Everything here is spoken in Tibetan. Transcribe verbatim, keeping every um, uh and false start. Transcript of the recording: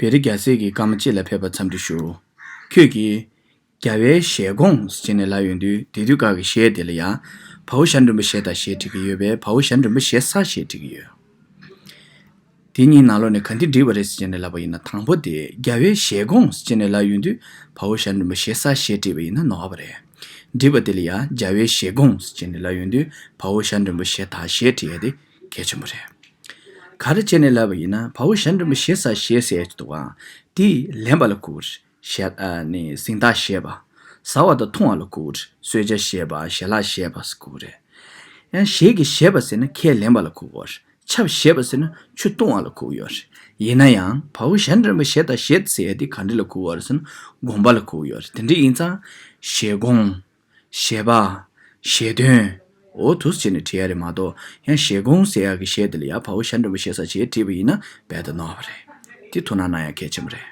བེ་རི་རྒྱལ་སྲས་ཀྱིས་སྐར་མ་གཅིག་ལ་ཕེབས་པར་འཚམས་འདྲི་ཞུ། ཁྱོད་ཀྱིས་རྒྱལ་བའི་ཞལ་སྒོང་ཟེར་ནས་ལབ་ཡོང་དུས་དེ་དུས་སྐབས་ཀྱི་ཞལ་དེ་ལ་ཡང་བའོ་ཞབས་འགྲེང་བུ་ཞེ་དང་ཞེས་བྲིས་ཀྱི་ཡོད་པས་བའོ་ཞབས་འགྲེང་བུ་ཞེ་ས་ཞེས་བྲིས་ཀྱི་ཡོད། དེ་གཉིས་ནང་ལོགས་ནས་ག་འདི་འགྲིག་པ་རེད་ཟེར་ནས་ལབ་པ་ཡིན་ན། དང་པོ་དེ་རྒྱལ་བའི་ཞལ་སྒོང་ཟེར་ནས་ལབ་ཡོང་དུས་བའོ་ཞབས་འགྲེང་བུ་ཞེ་ས་ཞེས་བྲིས་པ་ཡིན་ན་ནོར་བ་རེད། འགྲིག་པ་དེ་ལ་ཡང་རྒྱལ་བའི་ཞལ་སྒོང་ཟེར་ནས་ལབ་ཡོང་དུས་བའོ་ཞབས་འགྲེང་བུ་ཞེ་ད་ཞེས་བྲིས་ཡ་དེ་གལ་ཆེན་པོ་རེད། ག་རེ་བྱས་ནས་ལབ་པ་ཡིན་ན་བའོ་ཞབས་འགྲེང་བུ་ཞེ་ས་ཞེས་ཟེར་ཡ་ཅིག་འདུག་ག་དེ་ལེན་པ་ལ་གོ་གི་རེད། ཞལ་ཨ་ནི་གཟེངས་རྟགས་བཞེས་པ། ཟ་བ་དང་འཐུང་བ་ལ་གོ་གི་རེད། གསོལ་ཇ་བཞེས་པ། ཞལ་ལག་བཞེས་པ་ཟེར་གོ་གི་རེད། ཡང་ཞལ་གྱིས་བཞེས་པ་ཟེར་ན་ཁས་ལེན་པ་ལ་གོ་གི་ཡོད་རེད། ཆབ་བཞེས་པ་ཟེར་ན་ཆུ་བཏུང་བ་ལ་གོ་གི་ཡོད་རེད། ཡིན་ན་ཡང་བའོ་ཞབས་འགྲེང་བུ་ཞེ་དང་ཞེས་ཟེར་ཡ་དེ་ག་འདྲ་ལ་གོ་གི་ཡོད་རེད་ཟེར་ན་དགོངས་པ་ལ་གོ་གི་ཡོད་རེད། དེ་འདྲ་ཡིན་ཙང་ཞལ་སྒོང་། ཞལ་པར། ཞལ་འདོན། འོ་དེ་འདྲ་བྱས་ནས་བྲིས་ཡ་རེད་མ་གཏོགས་ཡང་ཞལ་སྒོང་ཟེར་ཡ་གི་ཞལ་དེ་ལ་ཡང་བའོ་ཞབས་འགྲེང་བུ་ཞེ་ས་ཞེས་བྲིས་པ་ཡིན་ན་རྦད་དེ་ནོར་བ་རེད། དེ་ཐུགས་སྣང་གནང་ཡ་གལ་ཆེན་པོ་རེད།